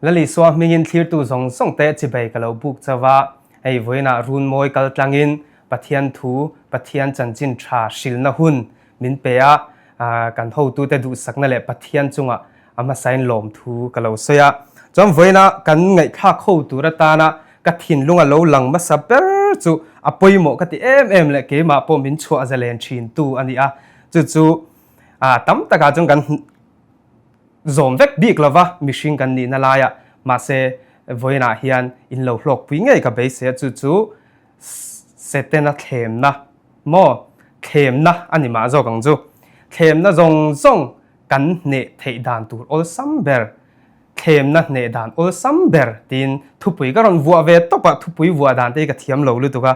Lalisua hmingin thlirtu zawng zawng te chibei ka lo buk chauh a, hei vawiinah runmawi kal tlangin Pathian thu, Pathian chanchin tha hrilhna hun min pe a, kan hotute duhsakna leh Pathian chungah a hmasain lawmthu ka lo sawi a. Chuan vawiinah kan ngaihthlak ho tur atana ka thinlung a lo lang hmasa ber chu a pawimawh ka ti em em leh keimah pawh min chhuah zalen thin tu a ni a, chu chu tam takah chuan kan zawm vek bik lova mihring kan nihna laiah mahse vawiinah hian in lo hlawkpui ngei ka beisei a, chu chu Setena thlemna maw thlemna a ni mah zawk ang chu. Thlemna zawng zawng kan hneh theih dan tur awlsam ber, thlemna hneh dan awlsam ber tiin thupui ka rawn vuah ve tawp a, thupui vuah dan te hi ka thiam lo lutuk a,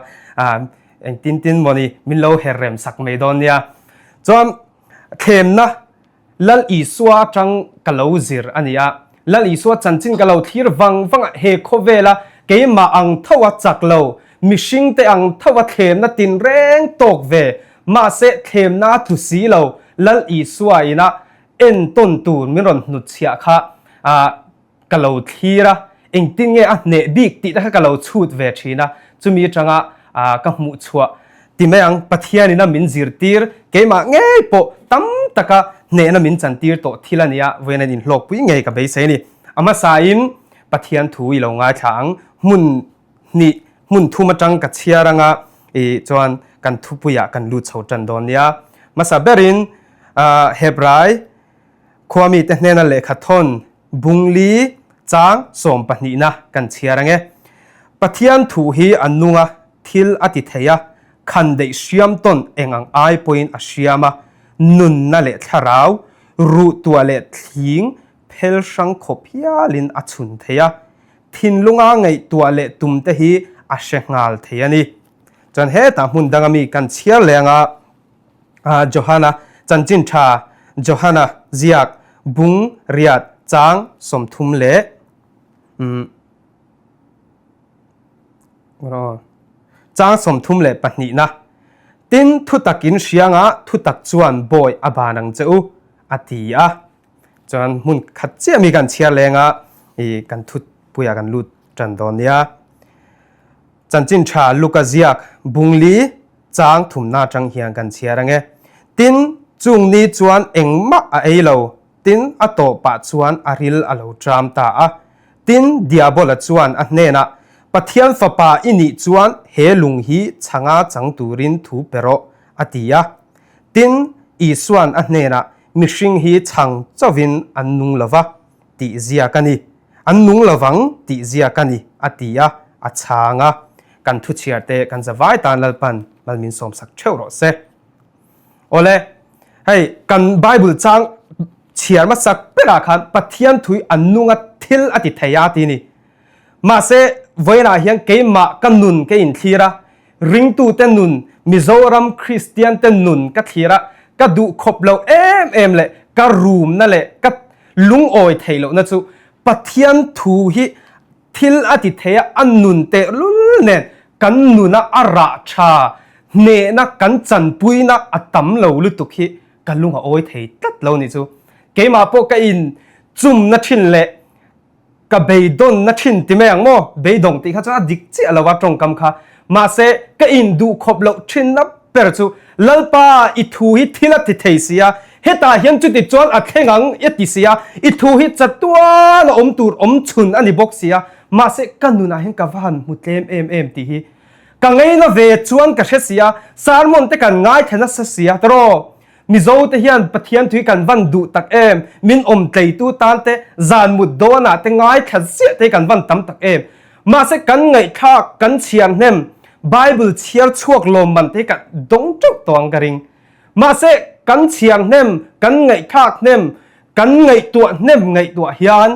engtin tin mawni min lo her rem sak mai dawn nia. Chuan thlemna Lal Isua atang ka lo zir a ni a, Lal Isua chanchin ka lo thlir vang vang a, he khawvela keimah ang tho a chak lo, mihringte ang tho a thlemna tinreng tawk ve, mahse thlemna a tlu si lo, Lal Isua ina entawn tur min rawn hnutchhiah kha ka lo thlir a, engtin nge a hneh bik tih te kha ka lo chhut ve thin a, chumi atanga ka hmuh chhuah ti mai ang, Pathianin a min zirtir, keimah ngei pawh tam taka hnehna min chantir tawh thil a nia, vawiin an inhlawkpui ngei ka beisei a ni. A hmasain Pathian thu i lo ngaithla ang, hmun hnih, hmun thum atang ka chhiar anga i chuan kan thupuiah kan lut chho tan dawn nia. Hmasa berin Hebrai khuamite hnena lehkha thawn Bungli chang sawmpahnihna kan chhiar ange. Pathian thu hi a nung a, thil a ti thei a, khan deih hriam tawn eng ang ai pawhin a hriam a, nunna leh thlarau, ruhtuah leh thling phel hrang khawp hialin a chhun thei a, thinlunga ngaihtuah leh tumte hi a hre nghal thei a ni. Chuan hetah hmun danga mi kan chhiar leh anga, Johana chanchin tha Johana ziak bung riat chang 30 leh chang 32 na tin thutak in hrianga thutak chuan bawi a ban ang che u a ti a chuan hmun khat chiah mi kan chhiar lenga i kan thut puia kan lut tan dawn nia chanchin tha Luka ziak bungli Chang thumna atang hian kan chhiar ange. Tin, chung ni chuan engmah a ei lo. Tin, a tawpah chuan a ril a lo tram ta a. Tin, Diabola chuan a hnenah, Pathian Fapa i nih chuan he lung hi chhanga chang turin thu pe rawh, a ti a. Tin, Isuan a hnenah, Mihring hi chhang chauhin an nung lo va, tih ziak a ni. An nung lovang tih ziak a ni, a ti a, a chhang a. Kan thuchhiar te kan zavai tan Lalpan mal min sawmsak theuh rawh se. Awle, hei kan Bible chang chhiar hmasak berah khan Pathian thui an nunga thil a ti thei a ti ni. Mahse, vawiinah hian keimah ka nun ka inthlir a, ringtute nun, Mizoram Kristiante nun ka thlir a, ka duh khawp loh em em leh ka rumna leh ka lungawi theih lohna chu Pathian thu hi thil a ti thei a, a nun tehlul nen kan nuna a rah tha hnehna kan chanpuina a tam lo lutuk hi ka lung a awi thei tlat lo ni chu. Keimah pawh ka in chumna thin leh ka beidawnna thin ti mai ang maw? Beidawng tih kha chuan a dik chiah lo a tawngkam kha. Mahse, ka induh khawp loh thinna ber chu Lalpa i thu hi thil a ti thei si a, hetah hian chuti chuan a thleng ang i ti si a, i thu hi chatuan a awm tur awm chhun a ni bawk si a, mahse ka nunah hian ka va han hmu tlem em em tih hi ka ngeina ve chuan ka hre si a, sermon te kan ngaithla nasa si a tiraw? Mizo te hian Pathian tui kan van duh tak em, min awm tleitu tan te, zan mut dawnah te ngaithla ziah te hi kan van tam tak em. Mahse kan ngaihthlak, kan chhiar hnem, Bible chhiar chhuak lawmman te hi kan dawng teuh tawh ang ka ring. Mahse kan chhiar hnem, kan ngaihthlak hnem, kan ngaihtuah hnem ngaihtuah hian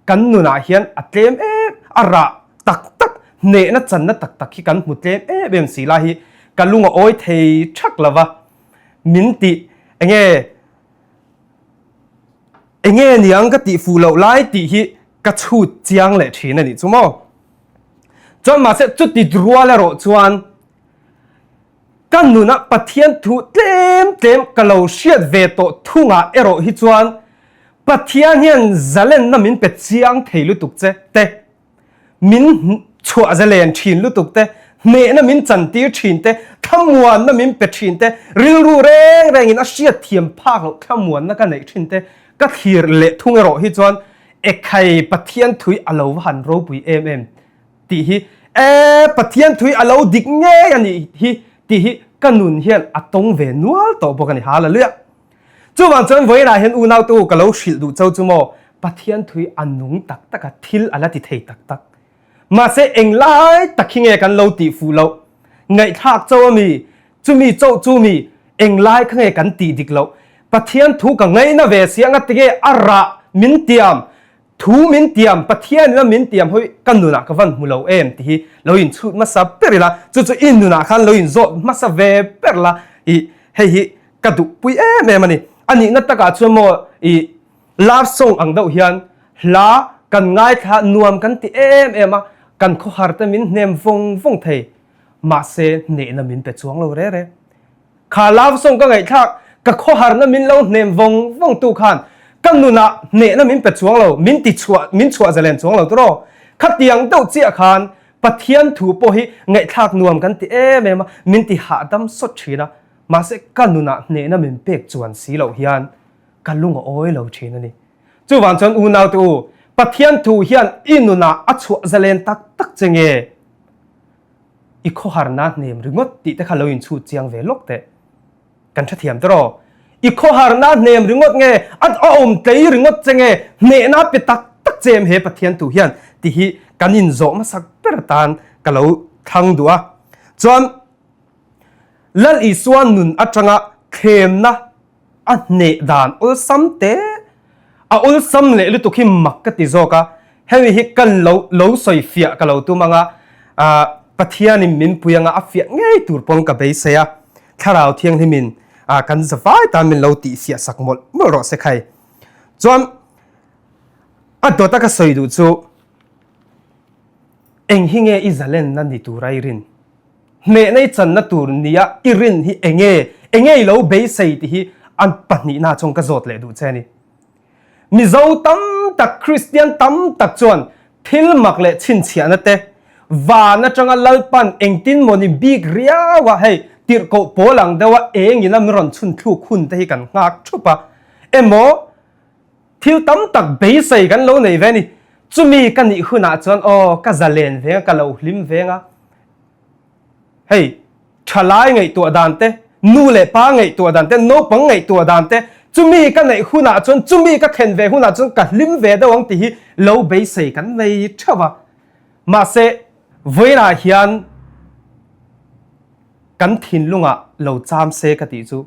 kan nunah hian a tlem em, a rah tak tak, hnehna channa tak tak hi kan hmu tlem em em si lai hi ka lung a awi thei thak lova. Min tih enge enge niang ka tih fuh loh lai tih hi ka chhut chiang leh thin a nih chu maw. Chuan mahse chuti rual erawh chuan ka nuna Pathian thu tlem tlem ka lo hriat ve tawh thungah erawh hi chuan. Pathian hian zalenna min pe chiang thei lutuk che te, min chhuah zalen thin lutuk te, hnehna min chantir thin te, thlamuanna min pe thin te, rilru reng rengin a hriat thiam phak loh thlamuanna ka neih thin te ka thlir leh thung erawh hi chuan ekhai Pathian thui a lo va han ropui em em tih hi e Pathian thui a lo dik ngei a nih hi tih hi ka nun hian a tawng ve nual tawh bawk a ni. Hallelujah! Chuvang chuan vawiinah hian unaute u ka lo hrilh duh cho chu maw, Pathian thui a nung tak tak a, thil a la ti thei tak tak. Mahse englai tak hi nge kan lo tih fuh loh? Ngaihthlak cho a mi? Chumi choh chu mi? Englai kha nge kan tih dik loh? Pathian thu ka ngaihna ve si anga tinge a rah min tiam, thu min tiam, Pathian ina min tiam hawi ka nunah ka van hmu lo em tih hi lo inchhut hmasa ber ila, chu chu i nunah khan lo inzawt hmasa ve ber la i hei hi ka duhpui em em a ni. A nihna takah chuan maw i love song ang deuh hian hla kan ngaithla nuam kan ti em em a, kan khawhar te min hnem vawng vawng thei. Mahse hnehna min pe chuang lo re re. Kha love song ka ngaihthlak ka khawharna min lo hnem vawng vawng tu khan ka nunah hnehna min pe chuang lo, min ti chhuah min chhuah zalen chuang lo tawh. Khatiang deuh chiah khan Pathian thu pawh hi ngaihthlak nuam kan ti em em a, min ti hahdam sawt thin a. Mahse ka nunah hnehna min pek chuan si loh hian ka lung a awi lo thin a ni. Chuvang chuan unaute u, Pathian thu hian i nunah a chhuah zalen tak tak che nge? I khawharna hnem ringawt tih te kha lo inchhut chiang ve lawk teh. Kan hrethiam tawh rawh. I khawharna hnem ringawt nge? A awm tlei ringawt che nge? Hnehna pe tak tak che em he Pathian thu hian tih hi kan inzawh hmasak ber atan ka lo thlang duh a. Chuan Lal Isua nun atanga thlemna a hneh dan awlsam te a awlsam leh lutuk hi mak ka ti zawk a, hemi hi ka lo lo sawi fiah ka lo tum anga Pathianin min pui anga a fiah ngei tur pawn ka beisei a, Thlarau Thianghlimin kan zavai tan min lo tih fiah sak mawlh mawlh rawh se khai. Chuan a dawta ka sawi duh chu eng hi nge i zalenna ni tura i rin? Hnehna i channa tur nia i rin hi enge? Enge i lo beisei tih hi an pahnihna chuan ka zawt leh duh che a ni. Mizo tam tak, Kristian tam tak chuan thil mak leh chhinchhiahna te, van atanga Lalpan engtin maw ni bik riau a, hei tirhkoh pawl ang deuha engin a min rawn chhun thluk hun te hi kan nghak thup a, emaw thil tam tak beisei kan lo nei ve a ni. Chumi ka nih hunah chuan aw ka zalen veng a, ka lo hlim veng a, Hei, thalai ngaihtuah dan te, nu leh pa ngaihtuah dan te, naupang ngaihtuah dan te, chumi ka neih hunah chuan, chumi ka thlen ve hunah chuan ka hlim ve deuh ang tih hi lo beisei kan nei theuh a. Mahse, vawiinah hian kan thinlungah lo cham se ka tih chu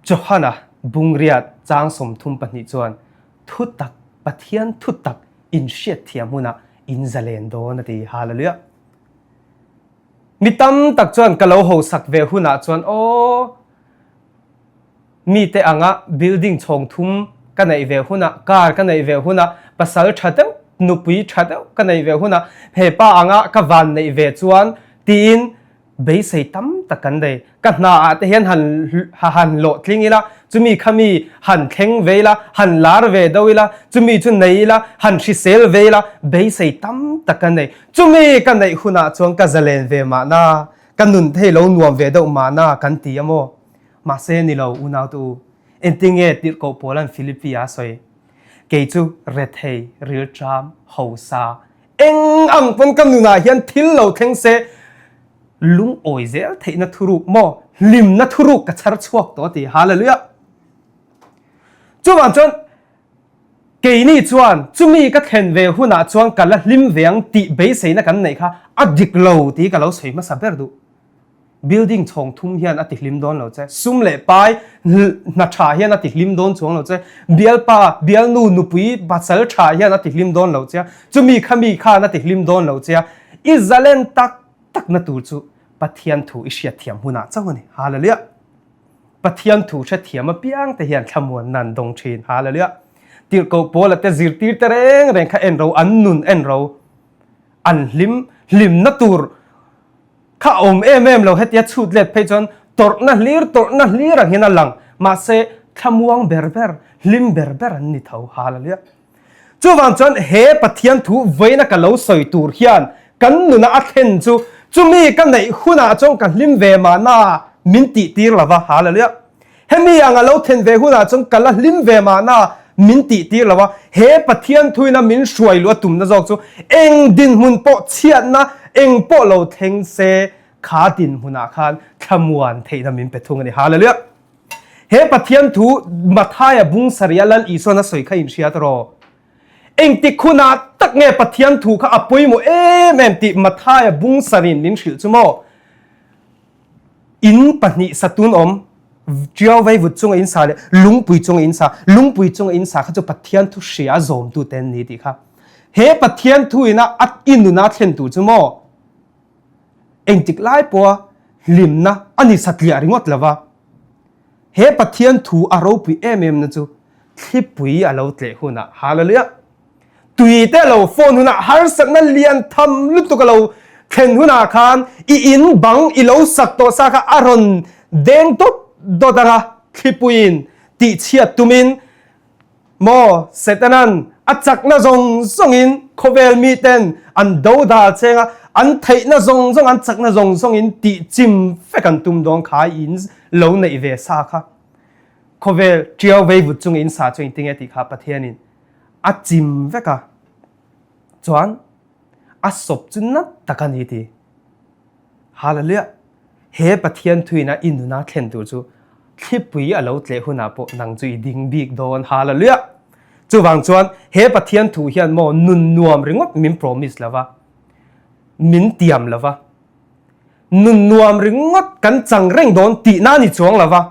Johana Bungriat chang 32 chuan thutak, Pathian thutak inhriatthiam hunah in zalen dawn a ti. Hallelujah! Mi tam tak chuan ka lo hosak ve hunah chuan aw mite anga building chhawng thum ka neih ve hunah, car ka neih ve hunah, pasal tha deuh, nupui tha deuh ka neih ve hunah, hepa anga ka van neih ve chuan tiin beisei tam tak kan nei. Ka hna ah te hian han han hlawh tling ila, chumi kha mi han thleng ve ila, han lar ve deuh ila, chumi chu nei ila, han hrisel ve ila, beisei tam tak kan nei. Chumi ka neih hunah chuan ka zalen ve mahna, ka nun thei lo nuam ve deuh mahna kan ti a maw? Mahse ni lo unaute u, engtinge tirhkoh Paula'n Philippi a sawi? Kei chu rethei, rilṭam, hausa, Eng ang pawn ka nunah hian thil lo thleng se, lungawi zel theihna thuruk maw, hlimna thuruk ka chhar chhuak tawh a ti. Hallelujah! Chuvang chuan keini chuan chumi ka thlen ve hunah chuan ka la hlim ve ang tih beiseina kan neih kha a dik lo tih ka lo sawi hmasa ber duh. Building chhawng thum hian a ti hlim dawn lo che, sum leh pai hna tha hian a ti hlim dawn chuang lo che, bialpa, bialnu, nupui, pasal tha hian a ti hlim dawn lo che, chumi kha mi khan a ti hlim dawn lo che a, i zalen tak tak na tur chu Pathian thu i hriatthiam hunah chauh a ni. Hallelujah! Pathian thu hrethiam apiang te hian thlamuanna an dawng thin. Hallelujah! Tirhkoh Paula te zirtir te reng reng kha en ro, an nun en ro, an hlim, hlimna tur Kha a awm em em lo, hetia chhut let phei chuan tawrhna hlir tawrhna hlir ang hian a lang. Mahse, thlamuang ber ber, hlim ber ber an ni tho. Hallelujah. Chuvang chuan he Pathian thu vawiina ka lo sawi tur hian kan nuna a thlen chu chumi ka neih hunah chuan ka hlim ve mahna min tih tir lova. Hallelujah. Hemi ang a lo thlen ve hunah chuan ka la hlim ve mahna min tih tir lova. He Pathian thuina min hruai luh a tumna zawk chu eng dinhmun pawh chhiatna eng pawh lo thleng se kha dinhmunah khan thlamuan theihna min pe thung a ni. Hallelujah. He Pathian thu Mathaia bung sarih a Lal Isuan a sawi kha in hriat rawh. Engtik hunah tak nge Pathian thu kha a pawimawh em em tih Mathaia bung sarihin min hrilh chu maw? In pahnih satun awm, Tiau veivut chunga in sa leh lungpui chunga in sa, lungpui chunga in sa kha chu Pathian thu hria a zawmtu te an ni tih kha. He Pathian thu ina a i nuna a thlen tur chu maw? Engtik lai pawha hlimna a ni satliah ringawt lova, he Pathian thu a ropui em em na chu thlipui a lo tleh hunah, Hallelujah! Tui te a lo fawn hunah, harsatna lian tham lutuk a lo thlen hunah khan i in bang i lo sak tawh sa kha a rawn deng dawt dawt ang a, thlipuiin tihchhiat tumin Maw, Setanan a chakna zawng zawngin khawvel miten an dodal cheng a, an theihna zawng zawng, an chakna zawng zawngin tihchim vek an tum dawn kha in lo neih ve sa kha. Khawvel ṭiau veivut chunga in sa chu engtinge tih kha Pathianin a chim vek a, chuan a sawp chu nat tak a ni ti. Hallelujah! He Pathian thuina i nuna thlen tur chu thlipui a lo tleh hunah pawh nang chu i ding bik dawn. Hallelujah! Chuvang chuan he Pathian thu hian maw nun nuam ringawt min promise lova, min tiam lova, nun nuam ringawt kan chang reng dawn tihna ni chuang lova,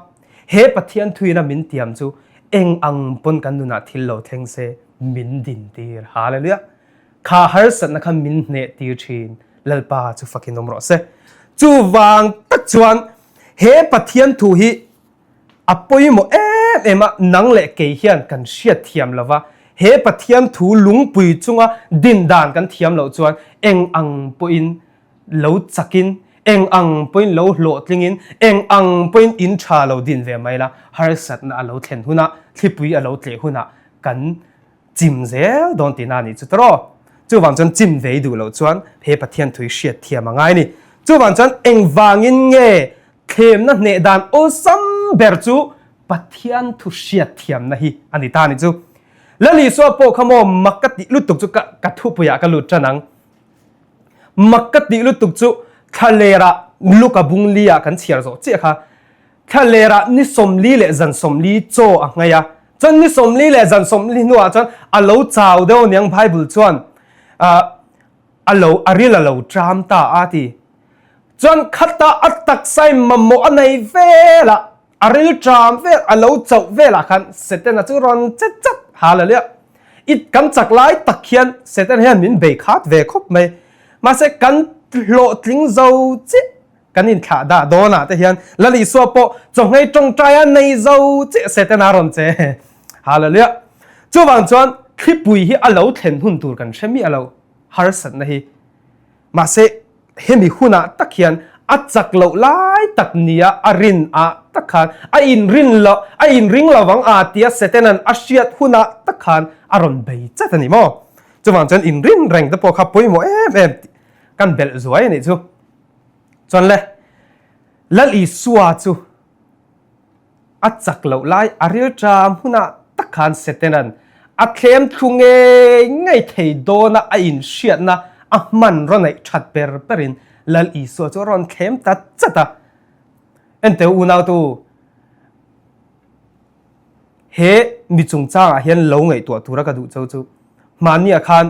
he Pathian thuina min tiam chu eng ang pawn kan nunah thil lo thleng se min din tir. Hallelujah! Kha harsatna kha min hneh tir thin, Lalpa chu fakin awm rawh se. Chuvang tak chuan he Pathian thu hi a pawimawh em em a, nang leh kei hian kan hriat thiam lo va, he Pathian thu lungpui chunga din dan kan thiam loh chuan eng ang pawhin lo chakin, eng ang pawhin lo hlawhtlingin, eng ang pawhin in tha lo din ve mai la, harsatna a lo thlen hunah, thlipui a lo tleh hunah kan chim zel dawn tihna a nih chu tawh. Chuvang chuan chim vei duh loh chuan he Pathian thui hriat thiam a ngai a ni. Chuvang chuan engvangin nge thlemna hneh dan awlsam ber chu Pathian thu hriat thiamna hi a ni ta a ni chu. Lal Isua pawh kha maw mak ka tih lutuk chu ka ka thupuiah ka lut tan ang. Mak ka tih lutuk chu thlalerah Luka bung li ah kan chhiar zawh chiah kha. Thlalerah ni 40 leh zan 40 chaw a nghei a, chuan ni 40 leh zan 40 hnuah chuan a lo chau deuh aniang Bible chuan a lo a ril a lo ṭam ta a ti. Chuan khata a taksain mamawh a nei velah a ril ṭam vel a lo chauh velah khan Setana chu rawn che chat Hallelujah. I kan chak lai tak hian Setana hian min bei khat ve khawp mai. Mahse kan hlawhtling zo chiah Kan inthlah dah dawnah te hian Lal Isua pawh chawhngei tawngtai a nei zo chiah Setana rawn che. Hallelujah. Chuvang chuan thlipui hi a lo thlen hun tur kan hre miah lo, harsatna hi. Mahse hemi hunah tak hian a chak loh lai tak nia a rin ah tak khan a inrin lo a inring lovang a tia Setanan a hriat hunah tak khan a rawn bei chat a ni maw? Chuvang chuan inrin reng te pawh kha pawimawh em em kan belh zuai a nih chu. Chuan le, Lal Isua chu a chak loh lai a rilṭam hunah tak khan Setanan a thlem thlu ngei ngei thei dawna a inhriatna a hmanraw neih ṭhat ber berin Lal Isua chu a rawn thlem ta chat a. Enteu unautu, He mi chungchangah hian lo ngaihtuah tura ka duh cho chu hmanniah khan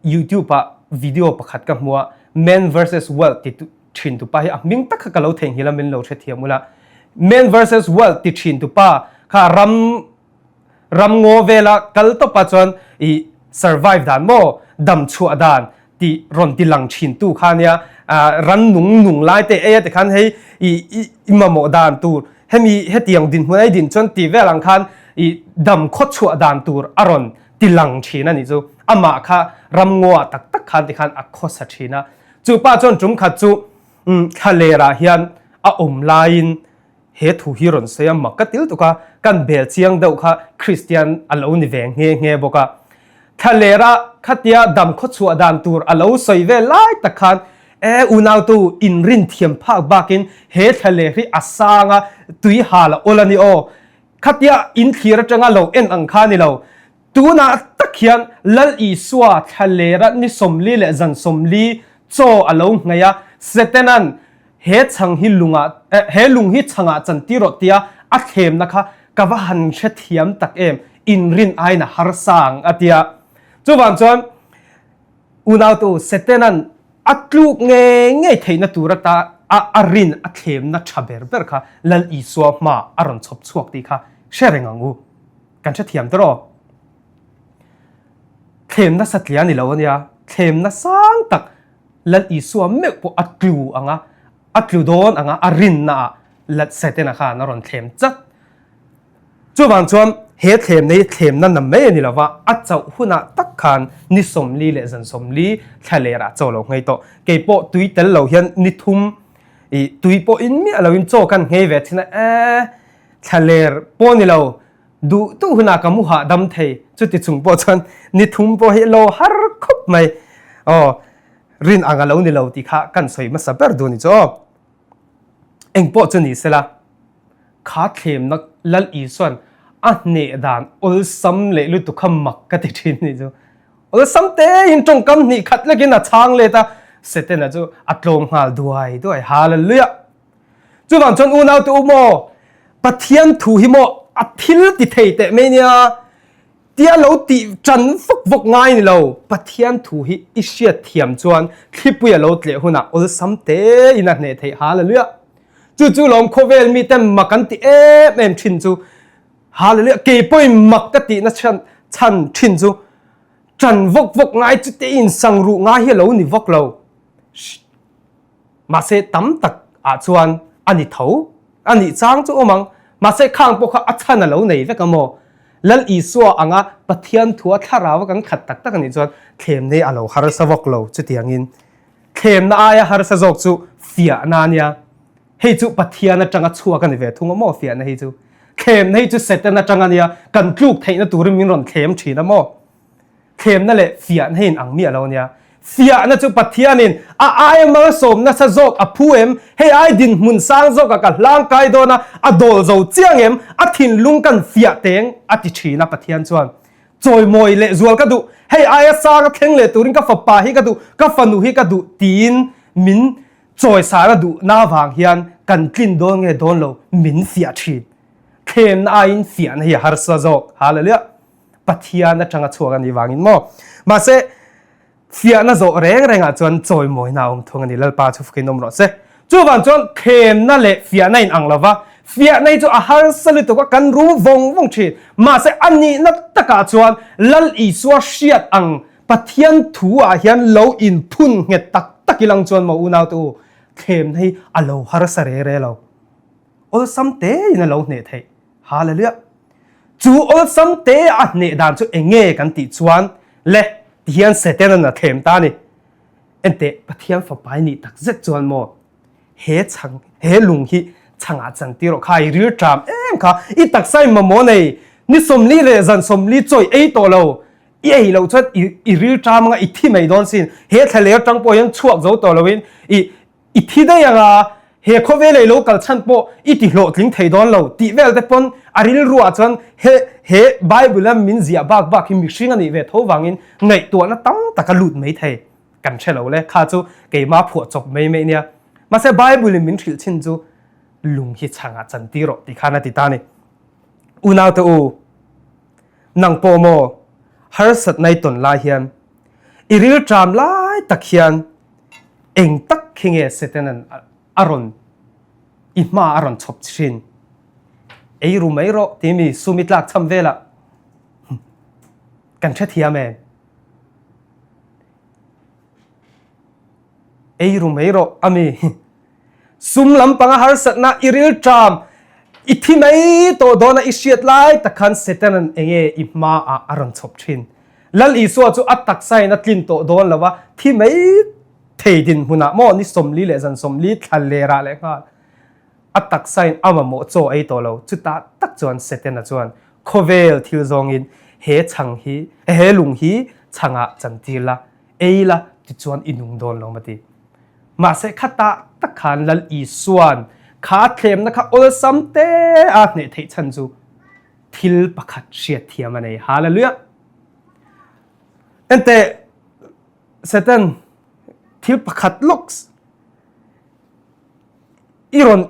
YouTube ah video pakhat ka hmu a, Man versus World ti thin tupa hi a hming tak kha ka lo theihnghilh a min lo hrethiam ula. Man versus World ti thin tupa kha ram ram ngaw vela kal tawpa chuan i survive dan maw dam chhuah dan tih rawn ti lang thin tu kha nia ran nung nung lai te ei a ti khan hei i i mamawh dan tur hemi hetiang dinhmun a i din chuan ti vel ang khan i dam khaw chhuah dan tur a rawn ti lang thin a nih chu amah kha ram ngaw ah tak tak khan ti khan a khawsa thin a chu pa chuan tum khat chu thlaler ah hian a awm laiin. he thu hi rawn sawi a, mak ka til tuk a, kan bel chiang deuh kha Kristian a lo ni ve nghe nghe bawk a. Thlalera khatia dam khawchhuah dan tur a lo sawi vel lai tak khan, E unautu, inrin thiam phak bakin he thlaler hi a sang a, tui hal a awl a ni aw. Khatia inthlir atanga lo en ang kha ni lo. Tunah tak hian Lal Isua thlalera ni 40 leh zan 40 chaw a lo ngei a, Setanan he chhang hi lungah he lung hi chhangah chantir rawh tia a thlemna kha ka va han hrethiam tak em, inrin aiin a harsa ang a tia. Chuvang chuan unautu Setanan a tluk ngei ngei theihna tur ata a a rin a thlemna tha ber ber kha Lal Isua hmaah a rawn chhawp chhuak tih kha hre reng ang u. Kan hrethiam ta rawh. Thlemna satliah a ni lo a nia, thlemna sang tak Lal Isua meuh pawh a tlu ang a, a tlu dawn ang a, a rinna ah Lal Setana khan a rawn thlem chat. Chuvang chuan he thlemna hi thlemna na mai a ni lo va, a chauh hunah tak khan ni 40 leh zan 40 thlaler ah chaw lo nghei tawh. Kei pawh tui tel lo hian ni thum ih tui pawh in miah lo in chaw kan nghei ve thin a, eh thlaler pawh ni lo, Duh duh hunah ka mu hahdam thei, chuti chung pawh chuan ni thum pawh hi lo har khawp mai. Aw, rin ang a lo ni lo tih kha kan sawi hmasa ber duh ni chu aw. Eng pawh chu ni sela, kha thlemna Lal Isua'n a hneh dan awlsam leh lutuk kha mak ka ti thin ni chu. Awlsam tein tawngkam hnih khat lekin a chhang let a, Setana chu a tlawm nghal duai duai. Hallelujah! Chuvang chuan unau te u maw, Pathian thu hi maw a thil ti thei teh mai nia, tia lo tih tan vak vak ngai ni lo. Pathian thu hi i hriat thiam chuan thlipui a lo tleh hunah awlsam tein a hneh theih. Hallelujah! Chu chu lawm khawvel miten mak an ti em em thin chu. Hallelujah! Kei pawhin mak ka tihna chhan chhan thin chu tan vak vak ngai chu tein sangruh ngai hi a lo ni vak lo. Mahse tam tak ah chuan a ni tho, a nih chang chu awm ang. Mahse khang pawh kha a chhan a lo nei vek a maw? Lal Isua anga Pathian thua thlarau a kan khat tak tak a nih chuan thlemna hi a lo harsa vawk lo chutiangin thlemna aia harsa zawk chu fiahna a nia. Hei chu Pathian atanga chhuak a ni ve thung a maw fiahna hi chu? Thlemna hi chu Satan atang a nia, kan tluk theihna turin min rawn thlem thin a maw? Thlemna leh fiahna hi in ang miah lo ania. Fiahna chu Pathianin a aia malsawm nasa zawk a phu em? Hei ai dinhmun sang zawkah ka hlang kai dawn a, a dawl zo chiang em? A thinlung kan fiah teng a ti thin a Pathian chuan. Chawimawi leh zual ka duh, hei aia sang a thleng leh turin ka fapa hi ka duh, ka fanu hi ka duh tiin min chawisar a duhna avang hian kan tlin dawn nge dawn lo min fiah thin. Thlemna aiin fiahna hi a harsa zawk. Hallelujah! Pathian atanga chhuak a nih vangin maw. Mahse, fiahna zawh reng rengah chuan chawimawina a awm thung a ni. Lalpa chu fukin awm rawh se. Chuvang chuan thlemna leh fiahna in ang lova, fiahna hi chu a harsa lutuk a, kan rum vawng vawng thin. Mahse, a nihna takah chuan Lal Isua hriat ang Pathian thu ah hian lo inphun nghet tak tak ilang chuan maw unaute u, thlemna hi a lo harsa re re lo. Awlsam tein a lo hneh theih. Hallelujah! Chu awlsam te a hneh dan chu eng nge kan tih chuan le tihian Satan-a'n a thlem ta a ni. Enteh, Pathian fapa i nih tak zet chuan maw he chhang, he lung hi chhangah chan tir rawh kha, i ril ṭam em kha, i taksa in mamawh nei, ni 40 leh zan 40 chawi ei tawh lo, i ei loh chuan i i ril ṭam anga i thi mai dawn sin, he thlaler ṭang pawh hian chhuak zo tawh loin i I thi daih ang a, he khawvel ei lo kal chhan pawh i ti hlawhtling thei dawn lo tih vel te pawn a rilruah chuan he he Bible a min ziah bak bak hi mihring a nih ve tho vangin ngaihtuahna tam tak a lut mai thei kan hre lo le. Kha chu keimah phuah chawp mai mai nia. Mahse Bible in min hrilh chin chu lung hi chhangah chan tir rawh tih khan a ti ta a ni. Unaute u, nang pawh maw harsatna i tawn lai hian i rilṭam lai tak hian Eng tak khi nge Setanan a rawn i hma a rawn chhawp thin? Ei ru mai rawh ti mi sum i tlak chham velah kan hrethiam em? Ei ru mai rawh a mi sum lampanga harsatna i rilṭam i thi mai tawh dawna i hriat lai tak khan Setanan enge i hmaah a rawn chhawp thin? Lal Isua chu a taksa in a tlin tawh dawn lo a, thi mai thei dinhmunah maw ni 40 leh zan 40 thla lerah leh nghal. A taksain a mamawh chaw ei tawh lo. Chutah tak chuan Setana chuan khawvel thil zawngin he chhang hi, he lung hi chhangah chantir la, ei la, tichuan i nung dawn lo ma ti. Mahse khatah tak khan Lal Isua'n kha thlemna kha awlsam te a hneh theih chhan chu thil pakhat hriatthiam a nei. Hallelujah! Enteh, Satan, thil pakhat lawk i rawn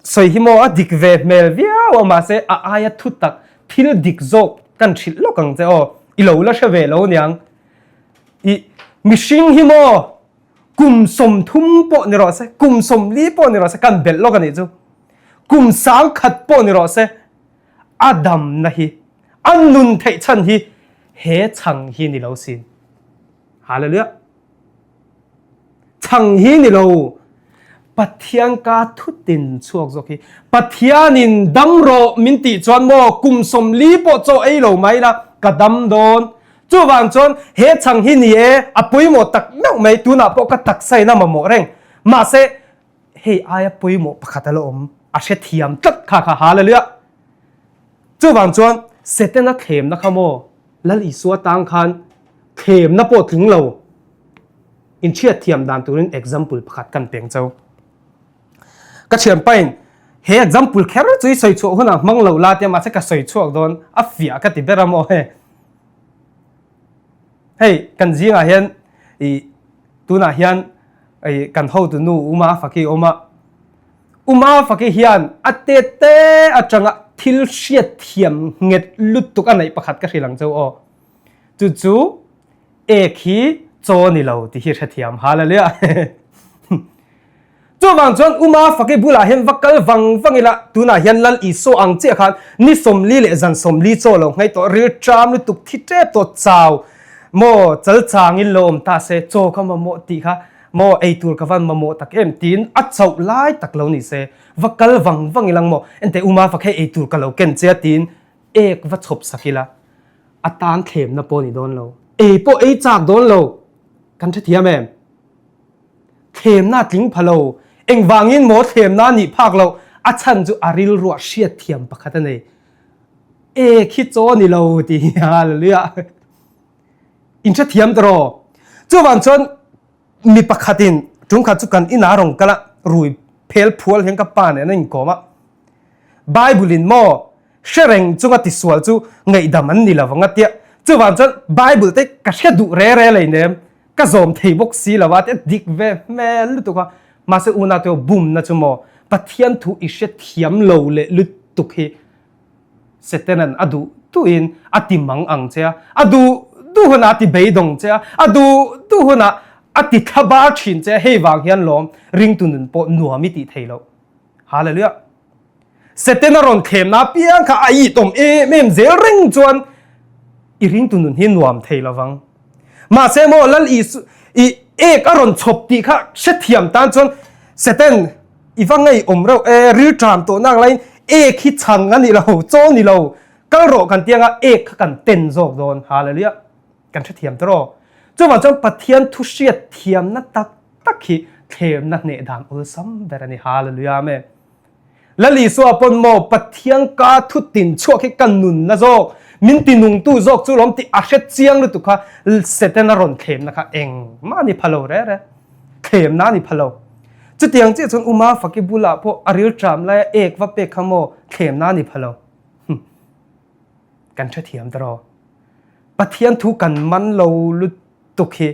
sawi hi maw a dik ve hmel viau a mahse a aia thu tak thil dik zawk kan hrilh lawk ang che aw i lo la hre ve lo niang i mihring hi maw kum 30 pawh ni rawh se kum 40 pawh ni rawh se kan belh lawk a nih chu kum 10,000 pawh ni rawh se a damna hi a nun theih chhan hi he chhang hi ni lo sin hallelujah Chhang hi ni lo, Pathian ka thutin chhuak zawk hi. Pathianin dam rawh min tih chuan maw kum 40 pawh chaw ei lo mai la, ka dam dawn. Chuvang chuan he chhang hi ni e, a pawimawh tak meuh mai, tunah pawh ka taksain a mamawh reng. Mahse, hei aia pawimawh pakhat a la awm, a hrethiam tlat kha kha hallelujah. Chuvang chuan Setana thlemna kha maw Lal Isua tang khan thlemna pawh tling lo inhriatthiam dan turin example pakhat kan peng chau. Ka thianpain he example kher chu i sawi chhuah hunah hmang lo la tia mahse ka sawi chhuak dawn a fiah ka ti ber a maw he. Hei kan zingah hian i tunah hian i kan hotu nu Uma Faki awm a. Uma Faki hian a te te atanga thil hriatthiam nghet lutuk a neih pakhat ka hrilh ang cheu aw. Chu chu ek hi chaw ni lo tih hi hrethiam hallelujah. Chuvang chuan Uma Faki bulah hian va kal vang vang ila tunah hian Lal Isua ang chiah khan ni 40 leh zan 40 chaw lo ngei tawh ril ṭam lutuk thi ṭep tawh chau maw chal changin lo awm ta se chaw ka mamawh tih kha maw ei tur ka van mamawh tak em tiin a chauh lai tak lo ni se va kal vang vang ilang maw enteh Uma Fak hei ei tur ka lo ken che a tiin ek va chhawp sak ila a tan thlemna pawh ni dawn lo. Ei pawh ei chak dawn lo. Kan hrethiam em? Thlemna a tling pha lo. Engvangin maw thlemna a nih phak loh? A chhan chu a rilruah hriatthiam pakhat a nei. Ek hi chaw a ni lo tih hi hallelujah. In hrethiam ta rawh. Chuvang chuan mi pakhatin tungkhat chu kan inah rawn kal a, rui phel phual hian ka pa nen a inkawm a. Bible in maw hre reng chunga tisual chu ngaihdam an ni lo vang a tia. Chuvang chuan Bible te ka hre duh re re lei nem, ka zawm thei bawk si lo a tia dik ve hmel lutuk a. Mahse unau te bumna chu maw Pathian thu i hre thiam lo leh lutuk hi Setanan a duh duhin a ti mang ang che a, a duh duh hunah a ti beidawng che a, a duh duh hunah a ti thlabar thin che a, hei vang hian lawm ringtu nun pawh nuam i tih thei loh. Hallelujah. Setana rawn thlemna apiang kha a itawm em em zel reng chuan i ringtu nun hi nuam thei lovang. Mahse maw Lal Isu i ek a rawn chhawp tih kha hrethiam tan chuan Satan i va ngei awm reuh e rilṭam tawh nak laiin ek hi chhang a ni lo chaw ni lo kal rawh kan tianga ek kha kan ten zawk dawn. Hallelujah. Kan hrethiam ta rawh. Chuvang chuan Pathian thu hriat thiamna tak tak hi thlemna hneh dan awlsam ber a ni. Hallelujah Amen. Lal Isua pawn maw Pathian ka thu tin chhuak hi ka nunna zawk, min ti nungtu zawk chu lawm tih a hre chiang lutuk kha Setana rawn thlemna kha engmah a ni pha lo re re. Thlemna a ni pha lo. Chutiang chiah chuan Uma Faki bulah pawh a rilṭam laia ek va pek kha maw thlemna a ni pha lo. Kan hrethiam ta rawh. Pathian thu kan man lo lutuk hi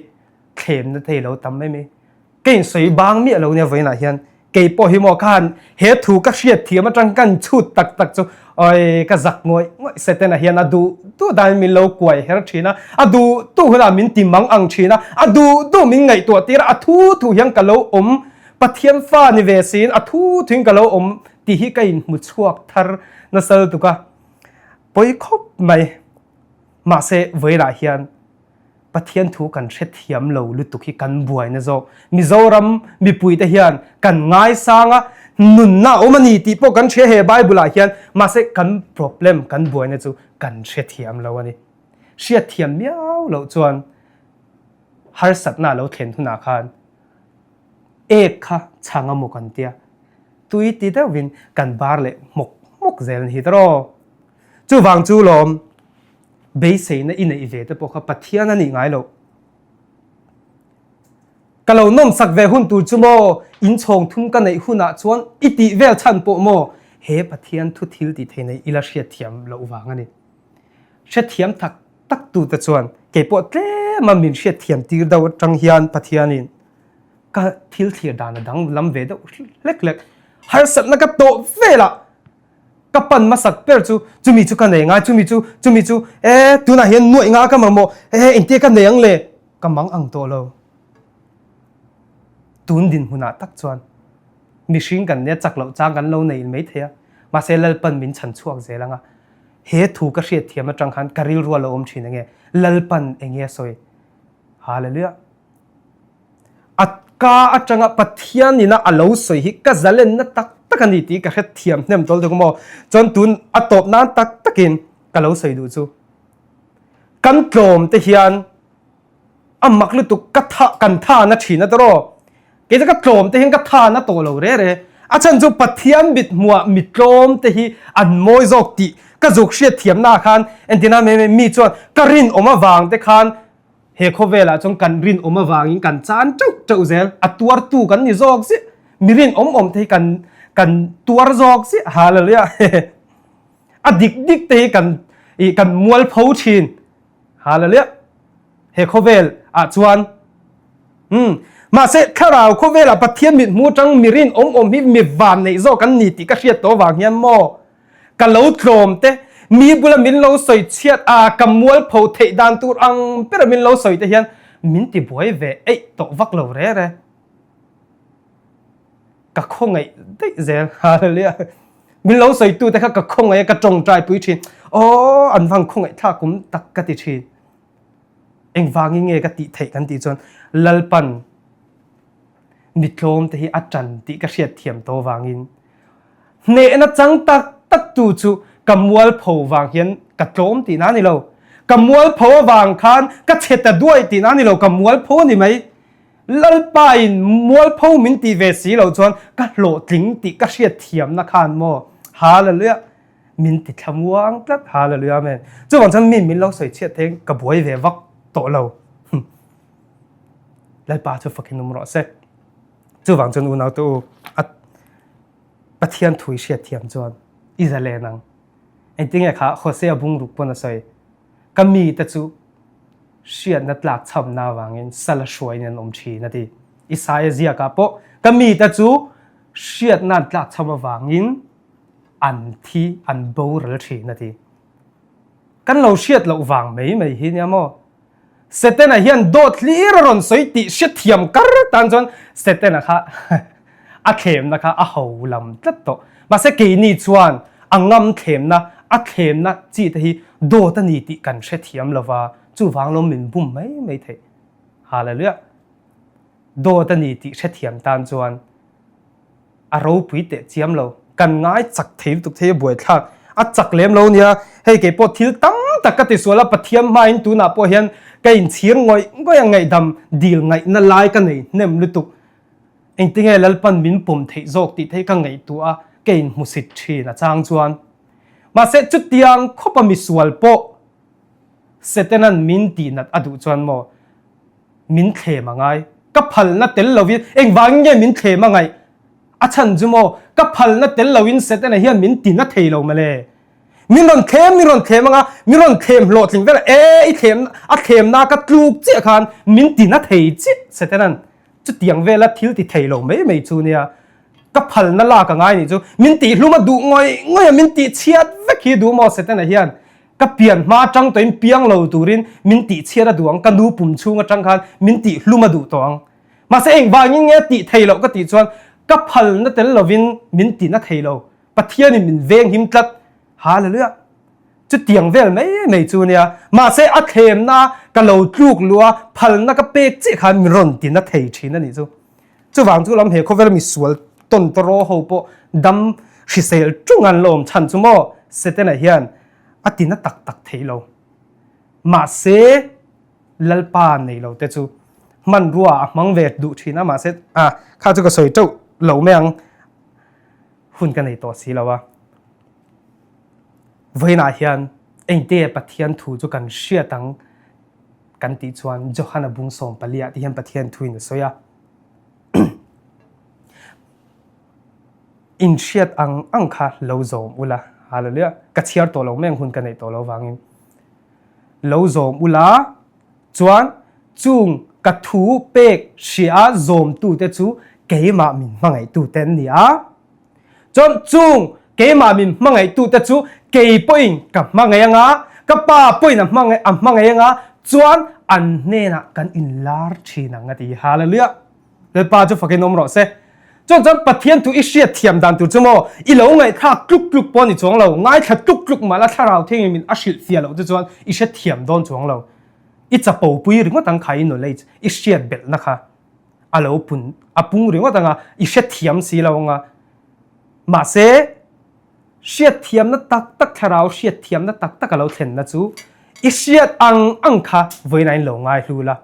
thlemna thei lo tam mai mai. Ka insawi bang miah lo nia vawiinah hian kei pawh hi maw khan he thu ka hriat thiam atang kan chhut tak tak chu oi ka zak ngawih ngawih Setana hian a duh duh danin min lo kuai her thin a, a duh duh hunah min ti mang ang thin a, a duh duh min ngaihtuah tir a, a thu thu hian ka lo awm Pathian fa ni ve siin a thu thuin ka lo awm tih hi ka inhmu chhuak thar nasa lutuk a, pawi khawp mai. Mahse vawiinah hian Pathian thu kan hrethiam lo lutuk hi kan buaina zawk. Mizoram mipuite hian kan ngaisang a, nunna a awm a ni tih pawh kan hria he Bible ah hian, mahse kan problem, kan buaina chu kan hrethiam lo a ni. Hriatthiam miau loh chuan harsatna a lo thlen hunah khan ek kha chhang a maw kan tia. tui ti deuhin kan bar leh hmawk hmawk zel ni hi tawh. Chuvang chu lawm beiseina i neih ve te pawh kha Pathian a nih ngai loh. Ka lo nawmsak ve hun tur chu maw inchhawng thum ka neih hunah chuan i tih vel chhan pawh maw he Pathian thu thil tih thei nei ila hriatthiam loh vang a ni. Hrethiam tak tak tute chuan keipawh tlema min hriatthiam tir deuh atang hian Pathianin ka thil thlir dan a danglam ve deuh hlek hlek. Harsatna ka tawh velah ka pan hmasak ber chu chumi chu ka nei ngai chumi chu chumi chu e tunah hian nuaih nga ka mamawh e engtia ka nei ang le ka mang ang tawh lo. Tun dinhmunah tak chuan mihring kan nia chak loh chang kan lo nei mai thei a, mahse Lalpan min chhan chhuak zel ang a. He thu ka hriat thiam atang khan ka rilru a lo awm thin enge Lalpan enge a sawi? Hallelujah! A ka atanga Pathian ina a lo sawi hi ka zalenna tak tak a ni tih ka hre thiam hnem tawl deuh maw? Chuan tun a tawp nan tak takin ka lo sawi duh chu kan tlawm te hian a mak lutuk ka tha kan tha na thin a tawraw kei chu ka tlawm te hian ka tha na tawh lo re re a chhan chu Pathian mit hmuah mi tlawm te hi an mawi zawk tih ka zuk hriat thiam na khan entina mai mai mi chuan ka rinawm avang te khan he khawvelah chuan kan rinawm avangin kan chan teuh teuh zel a tuartu kan ni zawk ziah mi rinawm awm te hi kan kan tuar zawk ziah hallelujah a dik dik te hi kan ih kan mualpho thin Hallelujah. He khawvel ah chuan hmm mahse thlarau khawvel ah Pathian mit hmu tang mirin awm awm hi mi van nei zawk an ni tih ka hriat tawh vang hian maw ka lo tlawm te mi bula min lo sawi chhiat a ka mualpho theih dan tur ang bera min lo sawi te hian min ti buai ve eih tawh vak lo re re. Ka khawngaih daih zel. Hallelujah. Min lo sawitu te kha ka khawngaih a ka tawngtai pui thin. Aw an vang khawngaih thlak kum tak ka ti thin. Engvangin nge ka tih theih kan tih chuan Lalpan mi tlawm te hi a tan tih ka hriat thiam tawh vangin hnehna chang tak tak tu chu ka mualpho vang hian ka tlawm tihna a ni lo. Ka mualpho avang khan ka chhe ta duai tihna a ni lo, ka mualpho a ni mai. Lalpain mualpho min tih ve si lo chuan ka hlawhtling tih ka hriat thiamna khan maw Hallelujah min ti thlamuang tlat Hallelujah Amen. Chuvang chuan mi min lo sawi chhiat thei ka buai ve vak tawh lo. Lalpa chu fakin awm rawh se. Chuvang chuan unau te u a Pathian thu i hriat thiam chuan i zalen ang. Engtinge kha Hosea bungruk pawn a sawi. Ka mi te chu hriatna tlakchhamna avangin sal a hruaiin an awm thin a ti. Isaia ziakah pawh ka mite chu hriatna an tlakchham avangin an thi, an boral thin a ti. Kan lo hriat loh vang mai mai hi nia maw? Setana hian dawt hlir a rawn sawi tih hrethiam kar tan chuan Setana kha a thlemna kha a ho lam tlat tawh. Mahse keini chuan a ngam thlemna, a thlemna chi te hi dawt a ni tih kan hrethiam lo va, chuvang lo min bum mai mai theih. Hallelujah! Dawt a ni tih hrethiam tan chuan a ropui teh chiam lo. Kan ngai chak thei lutuk thei a buaithlak. A chak lem lo nia, hei kei pawh thil tam tak ka tisual a, Pathian hmain tunah pawh hian ka inchhir ngawih ngawih a, ngaihdam dil ngaihna lai ka nei hnem lutuk. Engtinge Lalpan min pawm theih zawk tih theih ka ngaihtuah a, ka inhmusit thin a chang chuan. Mahse chutiang khawpa misual pawh Setanan min tihnat a duh chuan maw min thlem a ngai. Ka phalna tel lovin engvangin nge min thlem a ngaih? A chhan chu maw ka phalna tel lovin Setana hian min tina thei lo mawle. Min rawn thlem, min rawn thlem anga, min rawn thlem hlawhtling vel a, e i thlem, a thlemna ka tluk chiah khan min tina thei chiah Setanan. Chutiang vela thil ti thei lo mai mai chu nia, ka phalna lak a ngai nih chu, min tihhlum a duh ngawih ngawih a, min tihchhiat vek hi duh maw Setana hian ka pian hma atang tawhin piang lo turin min tihchhiat a duh ang, ka nu pum chhung atang khan min tihhlum a duh tawh ang. Mahse engvangin nge tih thei loh ka tih chuan ka phalna tel lovin min tina thei lo, Pathianin min venghim tlat. Hallelujah! Chutiang vel mai mai chu nia. Mahse a thlemna ka lo tluk luh a, phalna ka pek chiah khan min rawn ti na thei thin a nih chu. Chuvang chu lam he khawvel misual tawn tawraw ho pawh dam hrisel tung an la awm chhan chu maw Setana hian a ti na tak tak thei lo. Mahse Lalpa nei lo te chu hmanrua a hmang ve duh thin a, mahse a kha chu ka sawi teuh lo mai ang. Hun ka nei tawh si lo a. Vawiinah hian engte Pathian thu chu kan hriat ang kan tih chuan Johana bung sawm paliah ti hian Pathian thuin a sawi a. In hriat ang ang kha lo zawm ula. Hallelujah. Ka chhiar tawh lo meng hun ka neih tawh lo vangin. Lo zawm ula chuan chung ka thu pek hria zawmtute chu keimah min hmangaihtute an ni a. Chuan chung keimah min hmangaihtute chu kei pawhin ka hmangaih anga, ka pa pawhin a hmangaih a hmangaih anga, chuan an hnenah kan inlar thin ang a ti. Hallelujah! Lalpa chu fakin awm rawh se. Chuan chuan Pathian thu i hriat thiam dan tur chu maw i lo ngaihthlak tluk tluk pawh a ni chuang lo, ngaithla tluk tluk mah la thlarau thiangin min a hrilh fiah loh te chuan i hrethiam dawn chuang lo. I chapo pui ringawt ang kha i knowledge, i hriat belhna kha a lo pun a pung ringawt ang a, i hrethiam si lo ang a. Mahse, hriatthiamna tak tak thlarau hriatthiamna tak tak a lo thlenna chu i hriat ang ang kha vawiin a in lo ngaihlu la.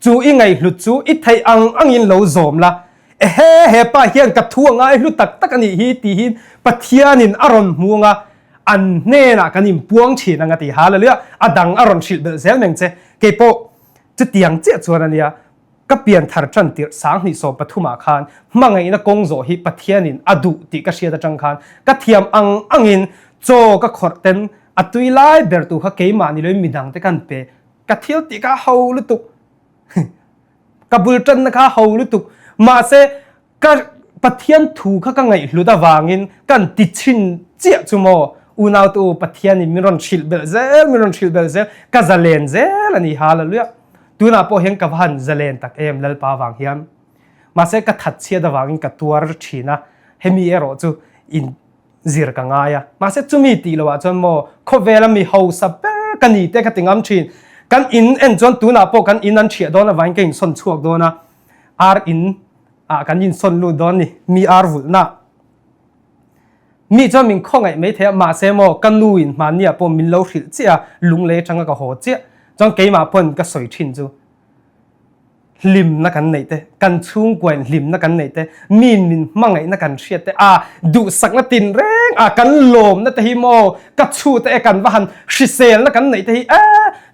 Chu i ngaihhlut chu i theih ang angin lo zawm la, Ehe, he pa hian ka thu a ngaihlu tak tak a nih hi tihin Pathianin a rawn hmu anga an hnenah kan inpuang thin ang a ti. Hallelujah! A dang a rawn hrilh belh zel meng che. Keipawh chutiang chiah chuan a nia, ka pian thar tan tirh 2013 ah khan hmangaihna kawng zawh hi Pathianin a duh tih ka hriat atang khan ka thiam ang angin chaw ka khawrh ten a tui lai ber tu kha keimah ni loin midang te kan pe Ka thil tih kha ho lutuk. Ka bul tanna kha ho lutuk. Mahse ka Pathian thu kha ka ngaihhlut avangin kan ti chhin chiah chu maw unau te u Pathian in min rawn hrilh belh zel min rawn hrilh belh zel ka zalen zel a ni hallelujah. Tunah pawh hian ka va han zalen tak em Lalpa vang hian. Mahse ka that chhiat avangin ka tuar thin a hemi erawh chu in zir ka ngai a. Mahse chumi tih loh ah chuan maw khawvela mi hausa ber ka ni te ka ti ngam thin. Kan in en chuan tunah pawh kan in an thiah dawn avangin ka insawn chhuak dawn a, ar in ah kan insawn lut dawn a ni, mi ar vulhna. Mi chuan min khawngaih mai thei a, mahse maw ka nu in hmanni ah pawh min lo hrilh chiah a, lunglei atanga ka haw chiah chuan keimah pawn ka sawi thin chu. Hlimna kan neih te, kan chhungkuain hlimna kan neih te, miin min hmangaihna kan hriat te, a duhsakna tin reng a kan lawmna te hi maw ka chhute e kan va han hriselna kan neih te hi e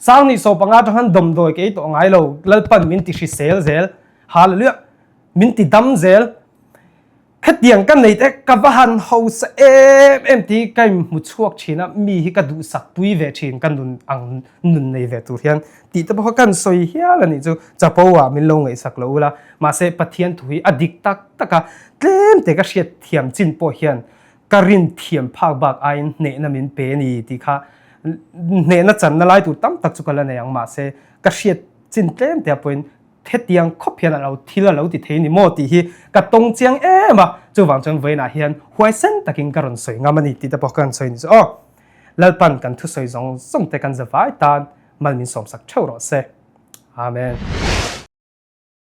Sangni saw panga atang han dawmdawi kei tawh ngai lo Lalpan min ti hrisel zel Hallelujah min ti dam zel. Hetiang ka nei te ka va han hausa em em tih ka inhmu chhuak thin a, mi hi ka duhsak pui ve thin ka nun ang nun nei ve tur hian tih te pawh kha kan sawi hial a nih chu chapo ah min lo ngaihsak lo ula mahse Pathian thu hi a dik tak tak a tlem te ka hriat thiam chin pawh hian ka rin thiam phak bak aiin hnehna min pe a ni tih kha hnehna channa lai tur tam tak chu ka la nei ang mahse ka hriat chin tlem te ah pawhin Hetiang khawp hian a lo thil a lo ti thei ni maw tih hi ka tawng chiang em a, chuvang chuan vawiinah hian huaisen takin ka rawn sawi ngam a ni tih te pawh ka rawn sawi ni chu aw. Lalpan kan thusawi zawng zawng te kan zavai tan mal min sawmsak theuh rawh se. Amen.